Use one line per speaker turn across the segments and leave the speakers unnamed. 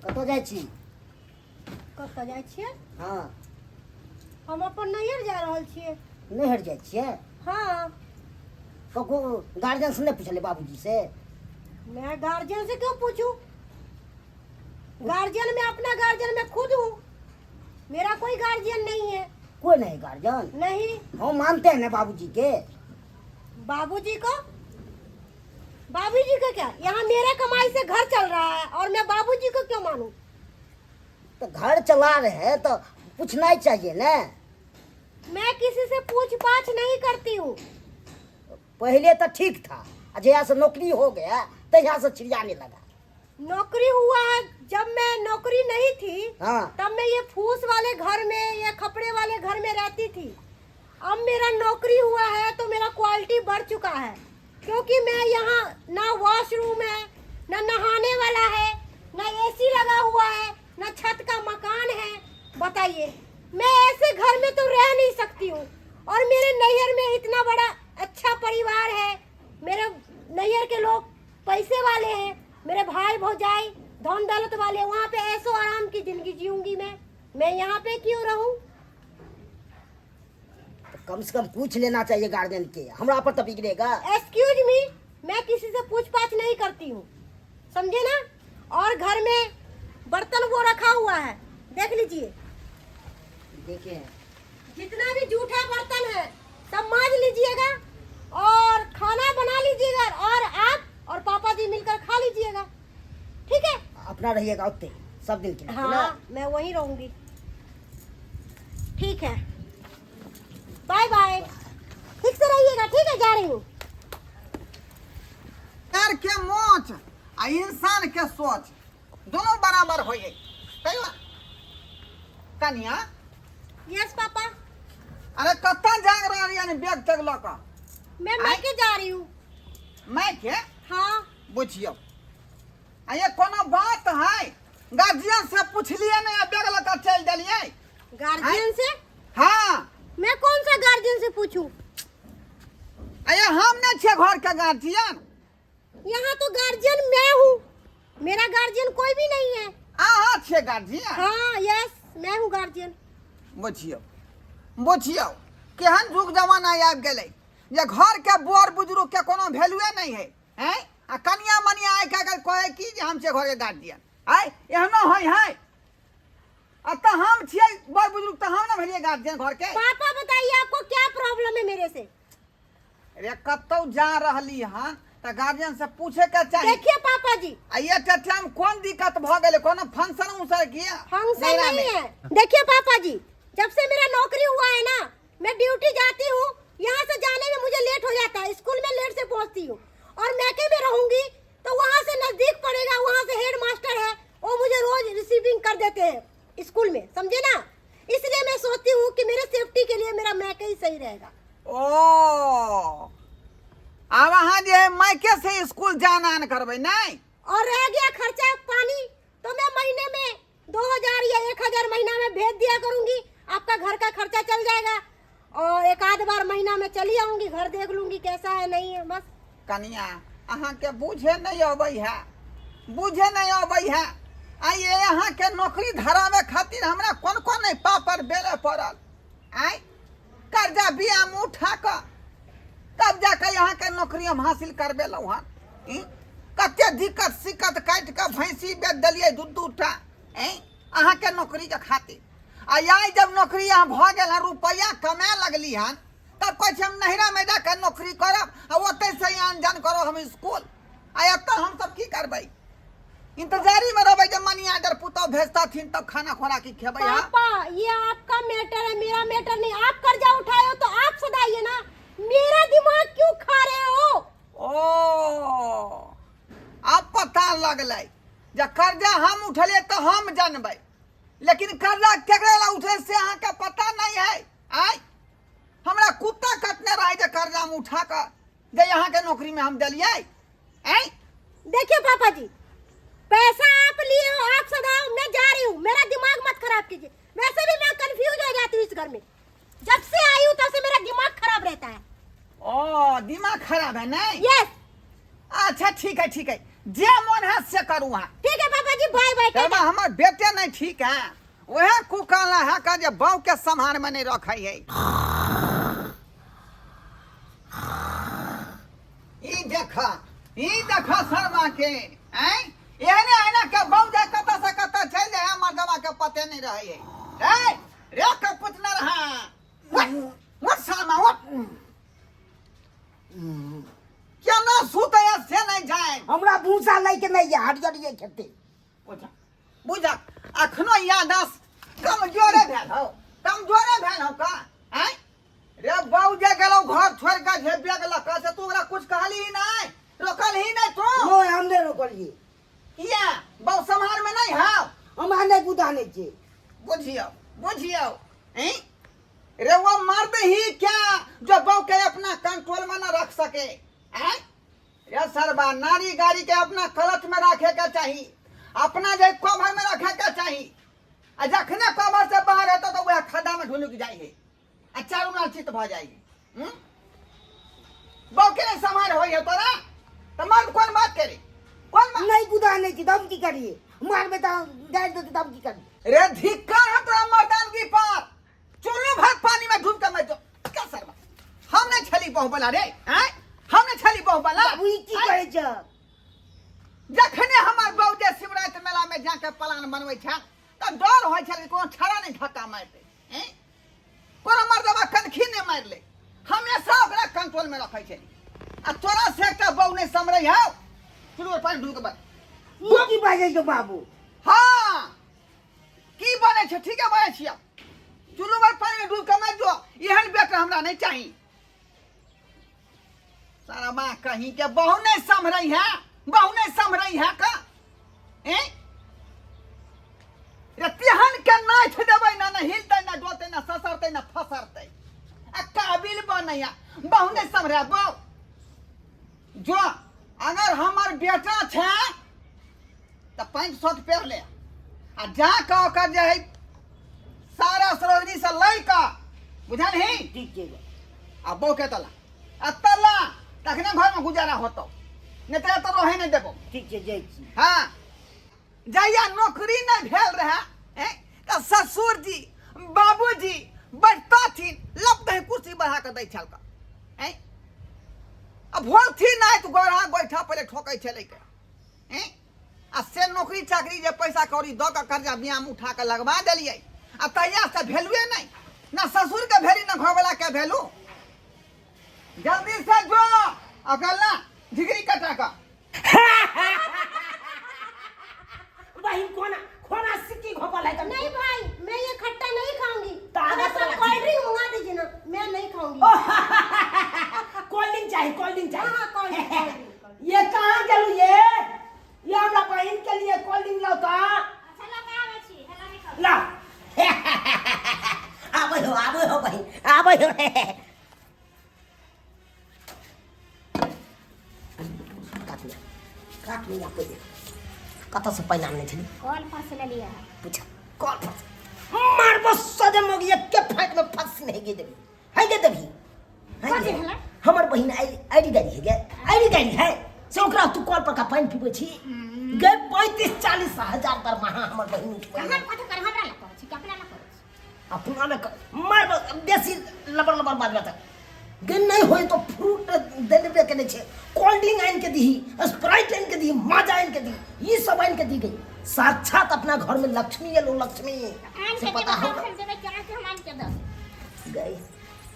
कतऽ जाइ छी?
कतऽ जाइ छियै?
हँ।
हम अपन नैहर जा रहल छियै।
नैहर जाइ छियै?
हाँ।
ककरो गार्जियन से नहि पूछलियै, बाबूजी से?
मैं गार्जियन से क्यों पूछूं? गार्जियन में अपना गार्जियन मैं खुद हूँ, मेरा कोई गार्जियन नहीं है।
कोई नहीं गार्जियन?
नहीं।
हम मानते हैं ना बाबूजी के।
बाबूजी को? बाबूजी को क्या? यहाँ मेरे कमाई से घर चल रहा है और मैं बाबूजी को क्यों मानूं?
तो घर चला रहे हैं तो पूछना ही चाहिए ना।
मैं किसी से पूछ पाछ नहीं करती हूँ।
पहले तो ठीक था, आ जहिया से नौकरी हो गया तहिया से छिड़ियाने लगा।
नौकरी हुआ है, जब मैं नौकरी नहीं थी तब मैं ये फूस वाले घर में या खपड़े वाले घर में रहती थी। अब मेरा नौकरी हुआ है तो मेरा क्वालिटी बढ़ चुका है, क्योंकि मैं यहाँ ना वॉशरूम है, ना नहाने वाला है, ना एसी लगा हुआ है, ना छत का मकान है। बताइए, मैं ऐसे घर में तो रह नहीं सकती हूँ। और मेरे नैहर में इतना बड़ा अच्छा परिवार है, मेरे नैहर के लोग पैसे वाले हैं, मेरे भाई भौजाई धन दौलत वाले हैं, वहाँ पे ऐसो आराम की जिंदगी जीऊंगी मैं यहाँ पे क्यों रहूँ?
तो कम से कम पूछ लेना चाहिए गार्जियन के, हमरा पर तो बिगड़ेगा।
एक्सक्यूज मी, मैं किसी से पूछ पाछ नहीं करती हूँ, समझे ना? और घर में बर्तन वो रखा हुआ है, देख लीजिए।
देखिए
जितना भी जूठा बर्तन है सब मांज लीजिएगा और खाना बना लीजिएगा और आप और पापा जी मिलकर खा लीजिएगा, ठीक है?
अपना रहिएगा उतने सब दिन के लिए।
हाँ
ना?
मैं वहीं रहूंगी, ठीक है? बाय बाय, ठीक से रहिएगा, ठीक है? जा रही हूँ।
यार के मोच आ इंसान के सोच दोनों बराबर हो गई। तैयो कनिया।
Yes papa.
अरे कत्ता जाग रहल यानी बैग तग लऽ कऽ?
मैं
आय?
मैके जा रही हूँ।
मायके?
हाँ।
बुझियौ, आ ये कोनो बात है? गार्जियन से पूछलिए नहीं आ बैग लऽ कऽ चलि देलियै?
गार्जियन से?
हाँ।
मैं कौन सा गार्जियन से पूछूं?
आ ये हम नहीं छियै घर के गार्जियन?
यहाँ तो गार्जियन मैं हूँ, मेरा गार्जियन कोई भी नहीं है।
अहाँ छियै गार्जियन?
हाँ यस, मैं हूँ गार्जियन।
बुझियौ बुझियौ, केहन युग जमाना आबि गेलै जे घर के बड़ बुजुर्ग के कोनो वैल्यूए नहीं है, हैं? आ कनिया मनिया आइ काल्हि कहै की जे हम छियै घर के गार्जियन। आइ एहनो होइ है? आ तऽ हम छियै बड़ बुजुर्ग तऽ हम ने भेलियै गार्जियन घर के?
पापा बताइए, आपको क्या प्रॉब्लम है मेरे से?
रे कतौ जा रहली हन तऽ गार्जियन से पूछे के चाही।
देखिए पापा जी,
आ ये टाइम कोन दिक्कत भ गेलै? कोनो फंक्शन उंक्शन की
फंक्शन
नैहरा
नहीं
में?
है। देखिए पापा जी, जब से मेरा नौकरी हुआ है ना, मैं ड्यूटी जाती हूँ, यहाँ से जाने में मुझे लेट हो जाता है, स्कूल में लेट से पहुँचती हूँ और मैके में रहूंगी तो वहाँ से नज़दीक पड़ेगा, वहाँ से हेड मास्टर है वो मुझे रोज रिसीविंग कर देते हैं स्कूल में, समझे ना? इसलिए मैं सोचती हूँ कि मेरे सेफ्टी के लिए मेरा मैके ही सही रहेगा।
ओ आब अहाँ जे है मायके से स्कूल जान आन करबै नहीं?
और रह गया खर्चा पानी तो मैं महीने में 2000 या 1000 महीना में भेज दिया करूंगी, आपका घर का खर्चा चल जाएगा और एक आध बार महीना में चली आऊंगी, घर देख लूंगी कैसा है नहीं है, बस।
कनिया अहाँके बुझे नहीं अबै है, बुझे नहीं अबै है। आ ये अहाँके नौकरी धरावे खातिर हमरा कोन कोन नहीं पापड़ बेले पड़ल। आय कर्जा बिया में उठा कऽ तब जाके अहाँके नौकरी हम हासिल करबेलहुँ हन। ई कते दिक्कत सिक्कत काटि कऽ भैंसी बेच देलियै दू दू टा अहाँके नौकरीके खातिर। आ आइ जब नौकरी अहाँ भऽ गेल हन, रुपैआ कमाए लगली हन, तब कहै छी हम नैहरामे जाकऽ नौकरी करब आ ओतहिसँ आन जान करब हम स्कूल। आ एतऽ हमसब की करबै? इंतजारी में रहबै जे मनी आर्डर पुतहु भेजतथिन तब खाना खोराकी खेबै। हाँ
पापा ये आपका मैटर है, मेरा मैटर नहीं। आप कर्जा उठाए हो तो आप सदाइए ना, मेरा दिमाग क्यों खा रहे हो?
ओ अब पता लगलै जे कर्जा हम उठलियै तऽ हम जानबै, लेकिन कर्जा केकरा ला उठले से अहाँके पता नहीं है। आय हमरा कुत्ता कटने रहे जे कर्जा हम उठा कऽ जे अहाँके नौकरी में हम देलियै। आय
देखिए पापा जी, पैसा आप लिए हो, आप सदाओ, मैं जा रही हूँ, मेरा दिमाग मत खराब कीजिए। वैसे भी मैं कंफ्यूज हो जाती हूँ इस घर में, जब से आई हूँ तब से मेरा दिमाग खराब रहता है।
ओ दिमाग खराब है नहीं?
यस।
अच्छा ठीक है ठीक है, जे मन है से करू अहाँ।
ठीक है पापा जी, बाय बाय।
तब हमर बेटे नहीं ठीक है, वह कुकाला है का जे बहू के सम्हार में नहीं रखे है। ई देख, ई देख शर्मा के, हैं एहने एहने के बहू जाय कतऽ से कतऽ चलि जाय, हमर दवा के पते नहीं रहे है। रे रे के पूछना रहा, उठ उठ शर्मा उठ, केना सुतै है से नहीं जाए।
हमरा भूसा लै के नहीं है, हरियर ये खेते।
बुझा बुझा, अखनो याददाश्त कमजोरे भेल हौ, कमजोरे भेल हौ का? आँय रे बाऊ जे गेलौ घर छोड़ के जे बैग लऽ कऽ, से तू ओकरा कुछ कहली ही नहीं, रोकल ही नहीं तू?
नहीं, हम नहीं रोकलिए।
किया बाऊ सम्हार में नहीं हौ?
हमरा नहीं गुदाने छे।
बुझियौ बुझियौ, हैं रे वो मर्द ही क्या जो बहू के अपना कंट्रोल में न रख सके? हैं रे सरबा, नारी गाड़ी के अपना कलच में रखे के चाही, अपना जे कवर में रखे के चाही, आ जखने कवर से बाहर हेतौ तो वह खड्डा में ढुलुक जाइ है आ चारू नाल चित भऽ जाइ है। बहू के नहीं सम्हार होइ है तोरा तो मर्द कोन बात करे, कोन बात?
नहीं गुदाने छी तब की करिए, मारबे त गाड़ि देते तब की करिए?
रे धिक्कार है तोरा मर्दानगी पर, चुल्लू भर पानी में डूब के मर जो। क्या शर्मा, हम नहीं छली बहु बला रे, हैं हम नहीं छली बहु बला।
बाबू ई की कहै छ?
जखने हमर बहु जे शिवरात्रि मेला में जाके प्लान बनबै छल तऽ डर होइ छल कि कोनो छड़ा नहीं धक्का मारि दे, हैं कोनो मर्दबा कनखी नहीं मारि ले, हमेशा ओकरा कंट्रोल में रखै छली। आ तोरा से एकटा बहु नहीं सम्हरै हौ, चुल्लू भर पानी डूब के मर।
ई की बाजै छौ बाबू?
हाँ की बनै छै, ठीके बनै छियै, चुल्लू भर पानी में डूब के मरि जो, एहन बेटा हमरा नहीं चाही। सारा माँ कहीं के बहु नहीं सम्हरै है, बहु नहीं सम्हरै है का? हैं रे तेहन के नाथ देबै ना, ना हिलतै ना डोलतै ना ससरतै ना फसरतै, आ काबिल बनैया बहु नहीं सम्हरै। बहु जो अगर हमर बेटा छै तऽ पैंट शर्ट पहिर ले आ जा कऽ ओकर जे है सारा सरोजनी से लै कऽ, बुझलही?
ठीक छै।
आ बहू के तला आ तला तखने घर में गुजारा होतौ, नहीं तऽ एतऽ रहै नहि देबौ।
ठीक छै, जाइ छी।
हाँ जहिया नौकरी नहि भेल रहै, हैं, तऽ ससुर जी बाबूजी बैठतथिन लप दही कुर्सी बढ़ा कऽ दै छलका, हैं, आ भोरथिन नहि तऽ गोरा गोइठा पहिले ठोकै छलै के, हैं, आ से नौकरी चाकरी जे पैसा कौड़ी दऽ कऽ कर्जा बियाम उठा कऽ लगवा देलियै, आ तहिया से भेलुए नहि, ना ससुर के भेली ना घरवला के भेलू। जल्दी से जो अकल ना झिगरी कटा कऽ।
बहिन कोना कोना सिक्की घोपल है?
नहीं भाई, मैं ये खट्टा नहीं खाऊंगी।
तो आधा
थोड़ा सा
तोला
कोल्ड ड्रिंक मंगा दीजिए ना, मैं नहीं खाऊंगी।
कोल्ड ड्रिंक चाहिए, कोल्ड ड्रिंक चाहिए।
हाँ, कोल्ड ड्रिंक, कोल्ड ड्रिंक।
ये कहाँ गेलू ये? ये हमरा बहिन के लिए कोल्ड ड्रिंक लाओ तो।
अच्छा लगाबै छी, हेला नहि खाउ।
लाओ। आबै हो, आबै हो बहिन, आबै हो। काट लिया, काट लिया पहिले। कतऽ से पानि आनने छली?
कल पर से लेलियै।
पूछ कल पर से। मारबो सदे मोगी एके फाँक में फंस नहीं गे देबी, है गे देबी, है
कथी
गे?
भेलै?
हमर बहिन आई आइडी गाड़ी है गे, आइडी गाड़ी है से ओकरा तू कल पर का पानि पीबै छी गे? 35-40 हजार दरमाहा हमर बहिन उठबै
हम
है।
कथी कर, हमरा लए कहै छी कि अपना लए करै छी?
अपना लए मारबो बेसी लबर लबर बाजबा तऽ गे नहीं होय तो फ्रूट देबे के नहीं छे, कोल्ड ड्रिंक आनि के दीही, स्प्राइट आनि के दीही, माजा आनि के दीही, ई सब आनि के दी गई। साक्षात अपना घर में लक्ष्मी एलो, लक्ष्मी।
आनि
से
के
पता
देबै
हो
तब हम देबै कि अहाँके हम आनि के दऽ?
गई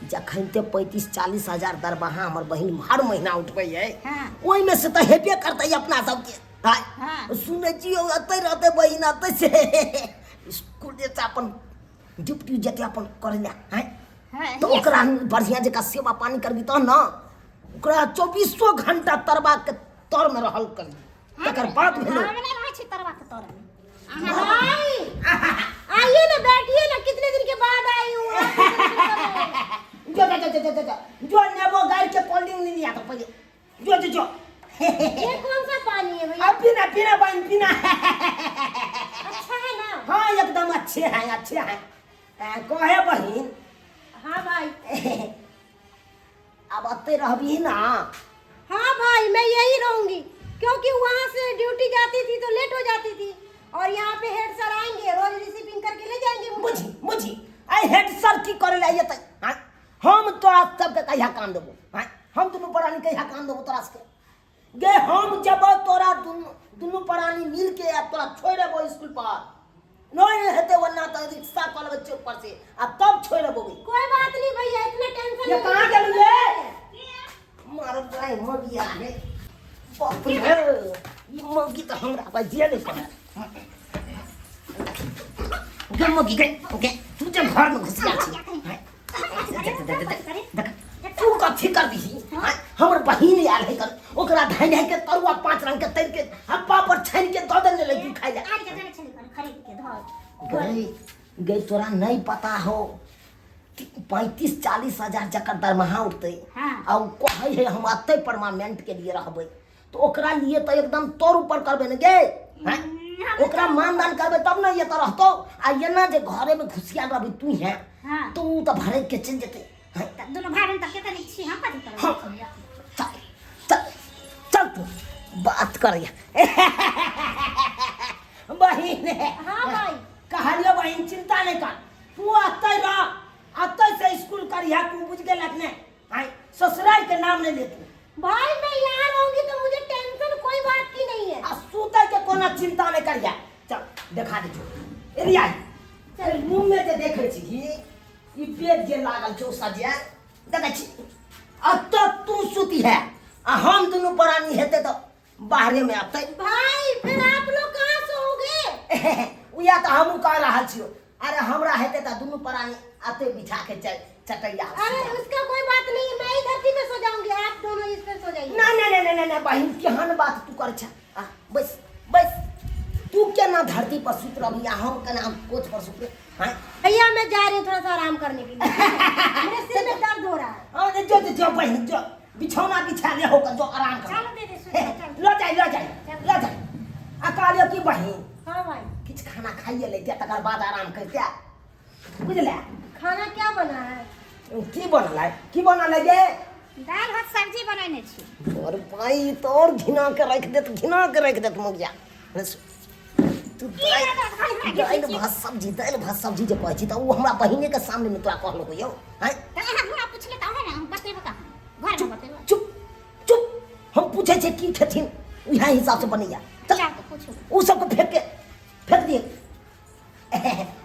जखन ते 35-40 हजार दरमाहा हमर बहिन हर महीना उठबै है,
हाँ।
ओहिमे से तऽ हेबे करतै अपना सबके। आय,
हाँ।
सुनै छियै एतै रहतै बहिन, एतै से स्कूल जेतै, अपन ड्यूटी जेतै अपन करै लए। आँय
हाँ,
तऽ ओकरा बढ़िआँ जकाँ सेवा पानी करबी तहन ने, ओकरा चौबीसो घंटा तरबा के तर में रहल करी, तकर बाद भेलो।
हम नहि रहै छी तरवा के तर में। अहाँ
भाई आइए ना, बैठिए ना, कितने दिन के बाद आई हूँ आप कितने दिन के बाद आए?
जो जो जो जो जो जो जो नेबो गाड़ के कोल्ड ड्रिंक नहीं आता पहले, जो जो जो।
ये कौन सा पानी है भैया?
अब पीना पीना बहन पीना।
अच्छा है ना?
हाँ एकदम अच्छे हैं, अच्छे हैं। कहे बहिन।
हाँ भाई।
अब अते रहबी ना?
हाँ भाई, मैं यही रहूंगी। क्योंकि वहाँ से ड्यूटी जाती थी तो लेट हो जाती थी और यहाँ पे हेड सर आएंगे, रोज रिसीविंग करके ले जाएंगे मुझे।
बुझी बुझी, आई हेड सर की करे ला एतै? हाँ, हम तोरा सबके कहिया काम देबो? हाँ, हम दुनू प्राणी कहिया काम देबो तोरा सबके गे? हम जब तोरा दुनू दुनू प्राणी मिल के आ तोरा छोड़ि देबो स्कूल पर, नहीं हेतै ओना तऽ रिक्शा कऽ लेबै चौक पर से आ तब छोड़ि देबो गे।
कोई बात नहीं भैया, इतना टेंशन
ये
नहीं।
कहाँ गेलू रे? मार जाय मगिया रे, बाप रे, ई मगी तऽ हमरा बजिए नहि पड़ल गे। मगी गे गे, तू जे घर में घुसिया छी, देख देख देख देख, तू कथी करबिही? हमर बहिन आयल है कल, ओकरा धाइ धाइ के तरुआ पांच रंग के तर के आ पापड़ छानि के दऽ देने लगी खाइ ला।
आनि के देने छली कन खरीद के धर
गई गई, तोरा नहीं पता हो, 35-40 हजार जकर दरमाहा उठतै आ उ कहै है हम अतै परमानेंट के लिए रहबै, तो ओकरा लिए तो एकदम तोर ऊपर करबै ने गे। हैं, ओकरा मानदान करबै तब ने ये तो रहतो, आ एना जे घरे में घुसिया रहबी तू है तो उ तो भरे के चलि जेतै। हैं?
तऽ दुनू भाई बहन तऽ कते नीक छी, हम कथी करबै?
हाँ। चल चल चल, तू बात कर बहिन।
हाँ भाई।
कहलियो बहिन, चिंता नहीं कर, तू अतै रह, अतै से स्कूल करिहा तू, बुझ गेलक ने? आय ससुराल के नाम नहीं ले तू।
भाई, मैं यहाँ रहूंगी तो मुझे टेंशन कोई बात की नहीं है।
आ सुतै के कोनो चिंता नहीं करिहा। चल देखा दे छो, एरिया चल। रूम में जे देखै छी ई बेड जे लागल छौ सजायल देखै छी, अतऽ तू सुती है आ हम दुनू प्राणी हेतै तऽ बाहरे में अतै।
भाई, फिर आप लोग कहाँ सोओगे?
उया तऽ हमहूँ कह रहल छियौ। अरे हमरा हेतै तऽ दुनू प्राणी अतै बिछा के चल चटैया।
अरे, उसका कोई बात नहीं है, मैं ही धरती पे सो जाऊंगी, आप दोनों इस पे सो जाइए।
ना ना ना ना ना ना बहिन, केहन बात तू कर छ? आ बस बस, तू केना धरती पर सुत रहबी आ हम केना कोच पर सुतबै? हैं?
भैया, मैं जा रही हूँ थोड़ा सा आराम करने के लिए, मेरे सिर में दर्द हो रहा है।
हाँ, जो जो जो बहिन, जो बिछौना बिछा ले होकर जो आराम कर।
चलो दीदी, सुत जाओ, चल।
ल जाय ल जाय ल जाय। आ कहलियौ कि बहिन,
हाँ भाई।
किछु खाना खाइए लैते, तकर बाद आराम करिते, बुझले?
खाना क्या बना है?
की बनल है? की बनल है गे?
दालि भात सब्जी बनेने छी।
और भाई तोर घिना के रख देत, घिना के रख देत मुगिया। तू दालि दालि भात सब्जी, दालि भात सब्जी जे कहै छी तऽ ओ हमरा बहिने के सामने में तोरा कहलको यौ? हैं?
तऽ अहाँ हमरा पुछले तऽ अहाँ ने, हम बतेबो कहाँ? घरमे बतेबो?
चुप चुप, हम पूछै छियै की खेथिन, उएह हिसाब से बनैया। चल।
जाउ तऽ पूछू।
ओ सबके फेंक के फेंक दिए।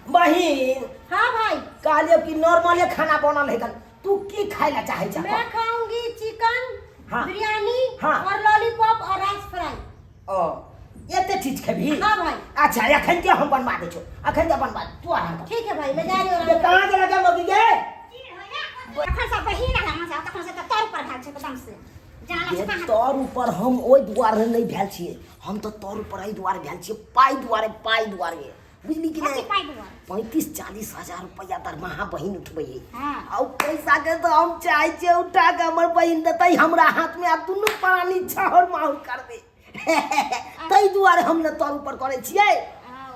बहिन।
हाँ भाई।
कहलियौ कि नॉर्मले खाना बनल है, तू की खाय ला चाहै छ?
मैं खाऊंगी चिकन बिरयानी और लॉलीपॉप और राइस फ्राई।
ओ, एते चीज खेबही?
हाँ भाई।
अच्छा, एखन के हम बनवा दै छौ, एखन के बनवा, तू आराम कर।
ठीक है भाई, मैं जा रही हूँ
ये
आराम।
कहाँ गेल गे मौगी गे?
तखन से बहिन आयल अहाँ से, तखन से तऽ तर पर भेल छै एकदम से जाना
ये
छै कहाँ।
तर ऊपर हम ओहि दुआरे नहि भेल छियै, हम तऽ तर ऊपर एहि दुआरे भेल छियै, पाइ दुआरे, पाइ दुआरे, बुझली कि
कथी?
नहि?
पाइ दुआरे?
35-40 हजार रुपैआ दरमाहा बहिन उठबै है। आ ओ पैसा के तऽ हम चाहै छियै उठा के हमर बहिन देतै हमरा हाथ में आ दुनू प्राणी छहर माहुर करबै, ताहि दुआरे हम ने तर ऊपर करै छियै।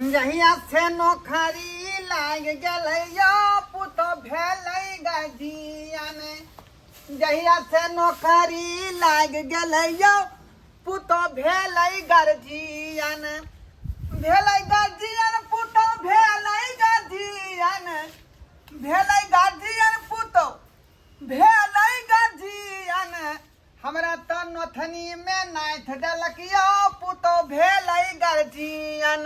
जहिया से नोकरी लागि गेलै यौ पुतो भेलै गजियन, जहिया से नोकरी लागि गेलै यौ पुतो भेलै गर्जियन, भेलै गर्जियन पुतो भेलै गर्जियन, भेलै गर्जियन पुतो भेलै गर्जियन। हमरा तऽ नोथनी मे नाथि देलक यौ पुतो भेलै गर्जियन,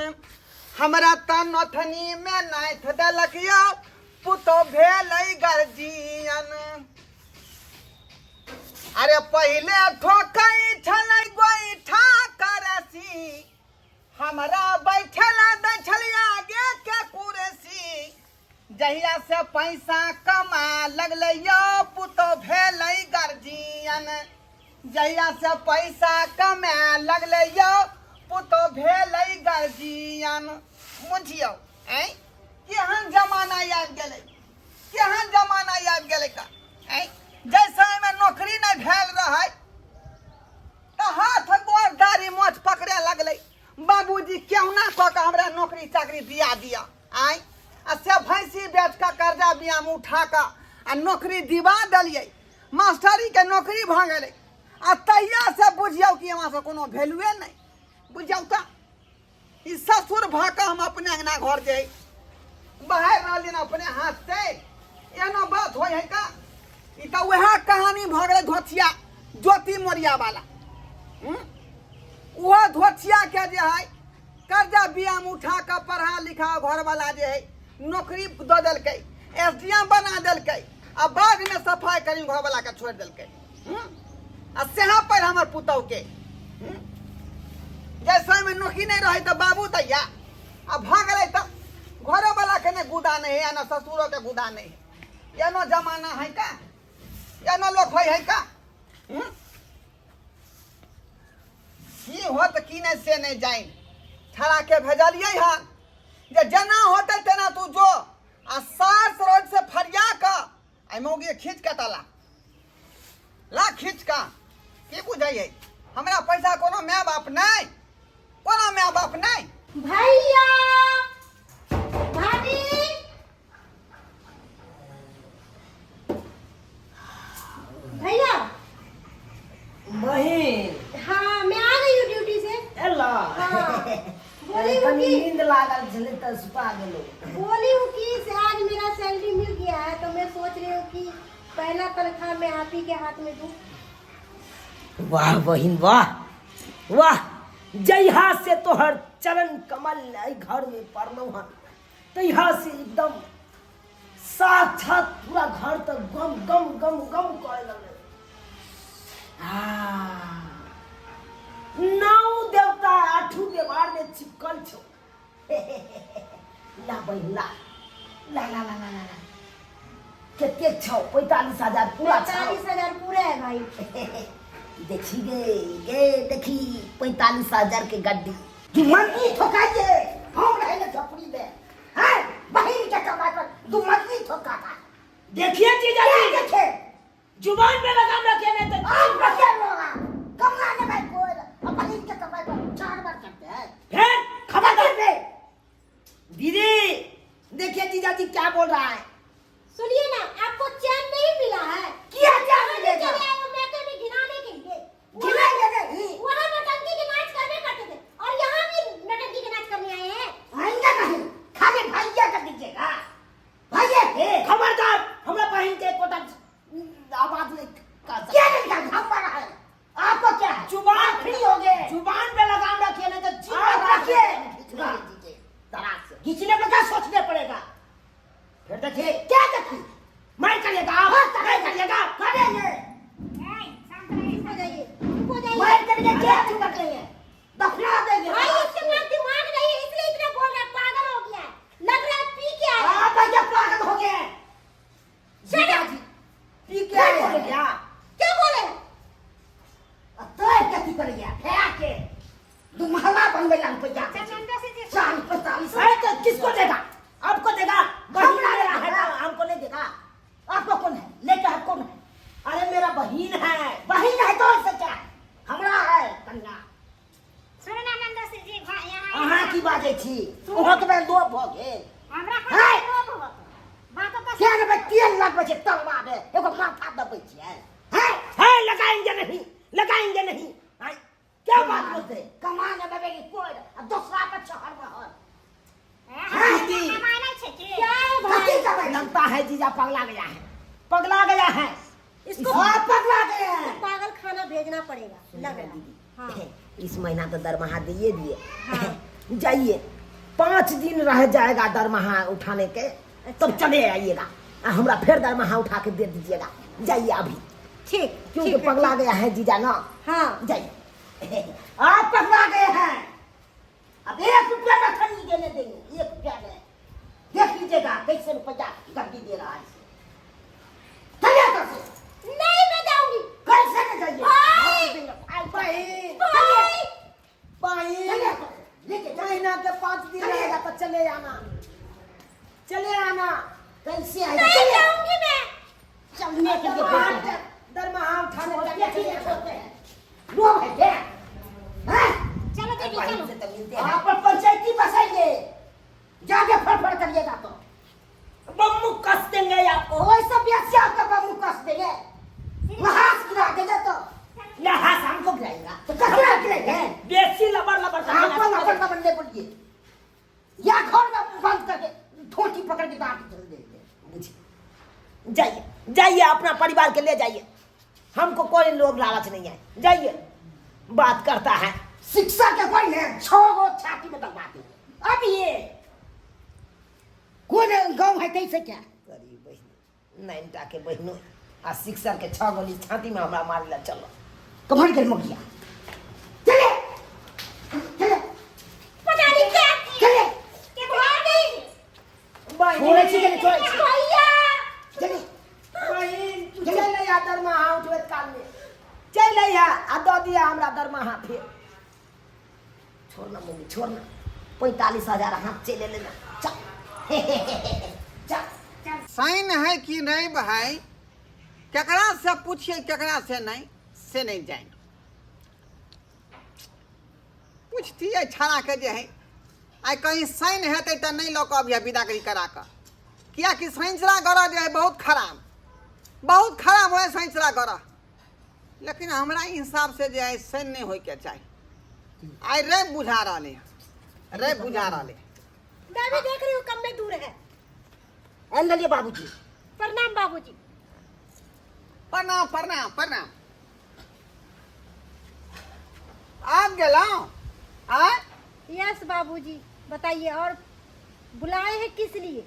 हमरा तऽ नोथनी मे नाथि देलक यौ पुतो भेलै गर्जियन। अरे पहिले ठोकै छलै गोइठा करसी, हमरा बैठला दै छलै आगे के कुर्सी, जहिया से पैसा कमा लगलै यौ पुतो भेलै गर्जियन, जहिया से पैसा कमा लगलै यौ पुतो भेलै गर्जियन। बुझियौ ऐं, केहन जमाना आबि गेलै, केहन जमाना आबि गेलै का ऐं। जाहि समयमे नौकरी नहि भेल रहै तऽ हाथ गोर दाढ़ी मोछ पकड़े लगलै, बाबूजी केहुना कऽ कऽ हमरा नौकरी चाकरी दिया दिया। आँय, आ से भैंसी बेच कऽ कर्जा बियाम उठा कऽ आ नौकरी दिवा देलियै, मास्टरीके नौकरी भऽ गेलै। आ तहियासँ बुझियौ कि हमरा से कोनो वैल्यूए नहि। बुझियौ तऽ ई ससुर भऽ कऽ हम अपने अङ्गना घर जे बाहर रहलियनि अपने हाथ से, एहनो बात होइ है का? ई तऽ वएह कहानी भऽ गेलै धोथिया ज्योति मोरिया वाला। ओहो धोथिया के जे है कर्जा बियाम उठा कऽ पढ़ा लिखा घरवाला जे है नौकरी दऽ देलकै, एस डी एम बना देलकै, आ बादमे सफाइ करी घरवाला के छोड़ि देलकै। आ सेहा पर हमर पुतहु के जैसे में नौकरी नहीं रहे तो बाबू दैया आ भऽ गेलै तऽ घरोवाला के ने गुदा नहीं है, ना ससुरो के गुदा नहीं है। एनो जमाना है का? एनो लोग होइ है का? की होत की नहीं से नहीं जाइन। ठड़ा के भेजलियै हन जे जेना होतै तेना तू जो आ सास रोज से फरिया कऽ आ मौगी खींच के तला ला खींच का। की बुझाइए हमरा पैसा कोनो my बाप नहीं, कोनो my बाप नहीं।
भैया भाभी भैया
बहिन।
हाँ मैं आ गई हूँ ड्यूटी से।
एला।
हाँ। बोली हूँ
कनी
कि
नींद लागल छलै तऽ सुता गेलहुँ।
बोली हूँ कि से आज मेरा सैलरी मिल गया है तो मैं सोच रही हूँ कि पहला तनख्वाह मैं आप ही के हाथ में दूँ।
वाह बहिन वाह वाह, जहिया से तोहर चरण कमल एहि घर में पड़लहुँ हन तहिया से एकदम साक्षात पूरा घर तक गम गम गम गम करे लगलै। नौ देवता आठू देवार में चिपकल छौ। ला बहिन ला ला ला ला ला ला ला। कतेक छौ? 45,000 पूरा छौ।
45,000 पूरा है भाई।
देखी गे गे देखी 45,000 के गड्डी। कि मंदी ठोकाइए हम रहे झोपड़ी में हैं, बहिन के कमाई पर दू मंदी ठोका था।
देखिए जीजा
क्या
जी,
देखे?
जुबान पे लगाम रखे नहीं तो
आप रखे लोग कमाने में कोई अब बहिन के कमाई पर चार बार करते हैं।
फिर
खबर दे दीदी। देखिए जीजा जी क्या बोल रहा है।
सुनिए ना, आपको चैन नहीं मिला है।
क्या चैन
वहाँ
मिलेगा?
चले आए हो मैके में घिनाने के लिए।
घिनाएंगे नहीं।
वहाँ नौटंकी के नाच करने करते थे और यहाँ भी नौटंकी के नाच करने आए हैं।
आएंगे नहीं, खाली भैया कर दीजिएगा। भैया के
खबरदार हमरा बहिन के कोटा
आवाज नहीं कर सकते। क्या नहीं कर, हम है आपको क्या है?
जुबान
आप फ्री हो गए।
जुबान पे लगाम रखिए नहीं तो जीभ
आप
लगा
रखिए।
दीजिए।
दराज से।
घिंचने पर क्या सोचने पड़ेगा। फिर देखिए
क्या देखिए
मैं करिएगा आप,
हाँ,
मैं करिएगा।
करेंगे।
चुप हो जाइए, चुप हो जाइए।
मैं करेंगे, क्या चुप करेंगे? दफना देंगे।
भाई इसके पास दिमाग नहीं है इसलिए इतना बोल रहा है, पागल हो गया है, लग रहा है पी के आया है।
आप भैया पागल हो गए हैं।
Shut up.
P के आए हैं क्या?
क्या बोले?
तो क्या की करेंगे? फेंक के दुमहला बन गया रुपया। 45।
अरे तो किसको देगा? आपको देगा?
बहिन
बहिन
मेरा
है
है,
तो हमको नहीं देगा।
आपको कौन है? लेके आप कौन है?
अरे मेरा बहिन है।
बहिन है तो ऐसे क्या? हमरा है कन्या। अहाँ की बाजै छी? अहाँ के बेर लोभ भऽ गेल। है? क्या रे तेल लगबै छै तलवा में, एगो माथा दबै छियै। है?
है, लगाएंगे नहीं, लगाएंगे नहीं। है, क्या बात बोलते हैं?
कमाने में बेगी कोई आ दोसरा पर चढ़ रहल।
क्या है भाई?
कथी कमाई?
लगता है जीजा पगला गया है, पगला गया है।
इसको
हाँ, पगला गया है।
पागल खाना भेजना पड़ेगा लग रहा है। हाँ।
इस महीना तो दरमाहा दिए दिए।
हाँ।
जाइए, 5 दिन रह जाएगा दरमाहा उठाने के, तब चले आइएगा। हमरा फिर दरमाहा उठा के दे दीजिएगा। जाइए अभी।
ठीक,
क्योंकि
ठीक है,
पगला
ठीक।
गया है जीजा ना।
हाँ।
जाइए। आप पगला गए हैं, अब 1 रुपया ना खरीद देने देंगे, 1 रुपया नहीं। देख लीजिएगा कैसे रुपया गड्डी दे रहा है। चलिए तो से।
नहीं मैं जाऊंगी।
कैसे नहीं जाइए?
भाई!
भाई!
भाई!
भाई!
चलिए तो से। लेके चलिए।
महीना के 5 दिन
चलिए।
रहेगा तो चले आना, चले आना।
कैसे आएगा?
नहीं
चलिए।
जाऊंगी मैं।
चलने के लिए बोलते हैं।
दरमाहा उठाने
छोड़ते
चले
हैं,
आना।
छोड़ते हैं। लो भाई, क्या? हाँ?
चलो दीदी,
बहन
चलो।
से तो मिलते हैं। आप पंचायती बसाइए, जाके फड़फड़ करिएगा तो
बम्बू कस देंगे आपको।
वही सब बेसिया का बम्बू कस देंगे, लहास गिरा देंगे तो।
लहास
हमको गिराएगा
तो ककरा गिराएगा?
बेसी लबड़ लबड़
हमको लबड़ लबड़ नहीं बोलिए। या घर में बंद करके ठोटी पकड़ के दांत चल देंगे।
बुझिए, जाइए जाइए, अपना परिवार के ले जाइए, हमको कोई लोग लालच नहीं है। जाइए, बात करता है।
शिक्षा के कोई है 6 गो छाती में दबा देंगे। अब ये कौन गाँव है कैसे क्या
गरीब बहिन, नैनटा के बहिनो आ सिक्सर के 6 गोली छाती में हमरा मारे ला चलो।
कमर के मगिया चले चले
पता नहीं क्या
चले
के भाग गई।
छोड़े छी के छोड़े छी।
भैया
चले
बहिन, तू चल अइहा दरमाहा उठबैत काल में, चल अइहा आ दऽ दिया हमरा दरमाहा। फेर छोड़ ना मम्मी, छोड़ ना, 45,000 हाथ चलि एलै ना। चल चल।
साइन है कि नहीं भाई, केकरा से पूछिए केकरा से नहीं, से नहीं जाए। पूछतिए छाड़ा के जे है आइ कहीं साइन हेतै तऽ नहीं लऽ कऽ अबिहे विदागरी करा कऽ, कियाकि सैंचरा गरह जे है बहुत खराब, बहुत खराब है सैंचरा गरह। लेकिन हमरा हिसाब से जे है साइन नहीं होइके चाही। आइ रवि बुझा रहलै हँ, रवि बुझा रहलै।
मैं भी देख रही हूँ कम में दूर है।
आनि लेलिए बाबूजी।
प्रणाम बाबूजी।
प्रणाम प्रणाम प्रणाम। आबि गेलहुँ? आँय?
यस बाबूजी, बताइए और बुलाए हैं किस लिए?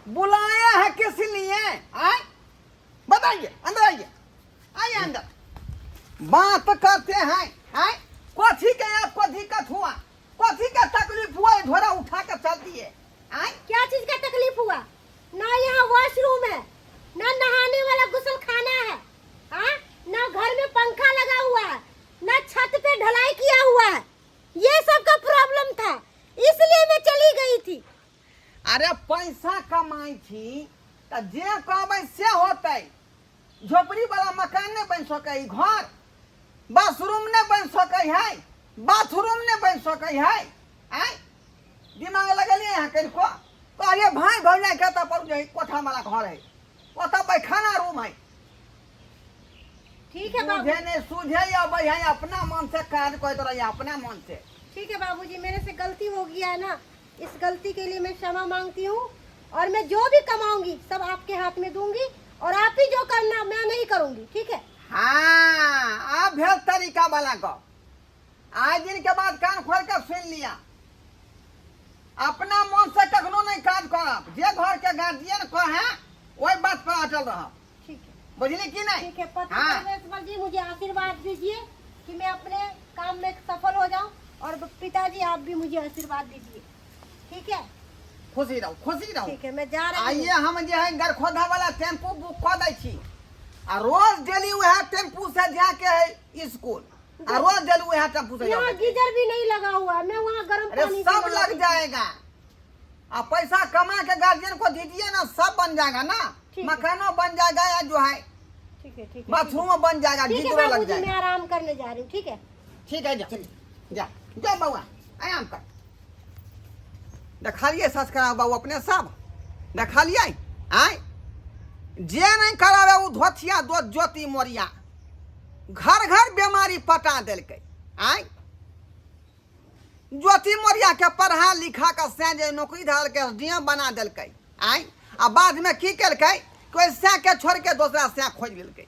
बुलाया है किस लिए? आए बताइए, अंदर आइए, आइए अंदर बात करते हैं। आए कथी के आपको दिक्कत हुआ, कथी के तकलीफ हुआ, ये झोरा उठा के चल दिए? आए
क्या चीज का तकलीफ हुआ? ना यहाँ वॉशरूम है, ना नहाने वाला गुसल खाना है, हाँ? ना घर में पंखा लगा हुआ है, ना छत पे ढलाई किया हुआ है। ये सब का प्रॉब्लम था, इसलिए मैं चली गई थी।
अरे पैसा कमाई थी त जे कहबै से होतै। झोपड़ी वाला मकान नहीं बन सकै, घर बाथरूम नहीं बन सकै है, बाथरूम नहीं बन सकै है। आय दिमाग लगलिए यहाँ कनिको, कहलिए भाई भौजाई के तऽ पर जे कोठा वाला घर है, ओतऽ पैखाना रूम है।
ठीक है बाबू।
सूझे नहीं सूझे अबै है, अपना मन से काज करैत रहिए, अपना मन से।
ठीक है बाबूजी, मेरे से गलती हो गया है ना, इस गलती के लिए मैं क्षमा मांगती हूँ और मैं जो भी कमाऊंगी सब आपके हाथ में दूंगी और आप ही जो करना मैं नहीं करूंगी, ठीक है?
हाँ, आप भेल तरीका वाला गप। आज दिन के बाद कान खोल के सुन लिया, अपना मन से कखनो नहीं काज करब, जे घर के गार्जियन कहे ओहि बात पर अटल रहब।
ठीक है,
बुझली कि नहीं?
ठीक है। पति
हाँ।
परमेश्वर जी मुझे आशीर्वाद दीजिए कि मैं अपने काम में सफल हो जाऊं और पिताजी आप भी मुझे आशीर्वाद दीजिए, ठीक है?
खुशी रहो, खुशी रहो।
ठीक है, मैं जा रही हूँ।
आइए हम जे है गरखोधा वाला टेम्पू बुक कऽ दै छी आ रोज डेली वएह टेम्पू से जाके है स्कूल आ रोज डेली वएह टेम्पू से
यहाँ
जाके।
गीजर भी नहीं लगा हुआ, मैं वहाँ गर्म
अरे
पानी से
सब
नहाती
लग
हूँ।
जाएगा, आ पैसा कमा के गार्जियन को दीजिए ना, सब बन जाएगा ना,
ठीक है।
मकानो बन जाएगा या जो है
ठीक है, ठीक है,
बाथरूम बन जाएगा,
ठीक है
गीजरो लग
बाबूजी,
जाएगा।
मैं आराम करने जा रही हूँ, ठीक है?
ठीक है, जा जा जा बउआ, आराम कर। देखलिए संस्कार बाबू अपने सब देखलिए। आय जे नहीं करावे उ धोथिया दो ज्योति मोरिया घर घर बीमारी पटा देलकै। आय ज्योति मोरिया के पढ़ा लिखा के से जे नौकरी धरल के डी एम बना देलकै। आय आ बाद में की केलकै, कोई सै के छोड़ के दोसरा सै खोजि लेलकै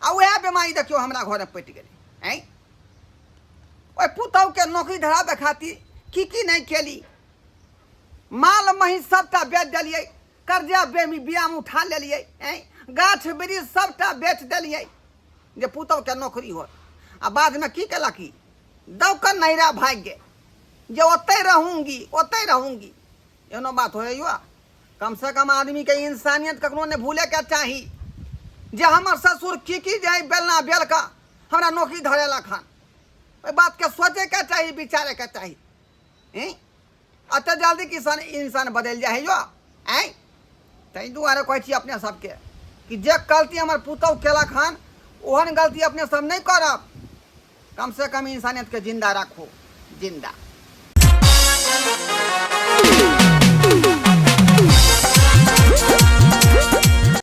आ वएह बीमारी देखियौ हमरा घर में पटि गेलै। आँय ओहि पुतहुके नौकरी धराबै खातिर की की नहि केली, माल महीस सबटा बेच देलियै, कर्जा बेमी बियाम उठा लेलियै, आँय गाछ वृक्ष सबटा बेच देलियै जे पुतहुके नौकरी होत। आ बादमे की केलक, ई दौड़ कऽ नैहरा भागि गेल जे ओतहि रहूँगी ओतहि रहूँगी। एहनो बात होइ यौ? कम से कम आदमीके इंसानियत कखनो नहि भूलैके चाही। जे हमर ससुर की की जे है बेलना बेल कऽ हमरा नौकरी धरेलक हन, ओहि बातके सोचैके चाही, विचारैके चाही। एते जल्दी किसान इंसान बदलि जाइ है यौ? आँय ताहि दुआरे कहै छी अपने सबके कि जे गलती हमर पुतहु केलक हन ओहन गलती अपने सब नहि करब। कम से कम इंसानियतके जिन्दा राखू, जिन्दा।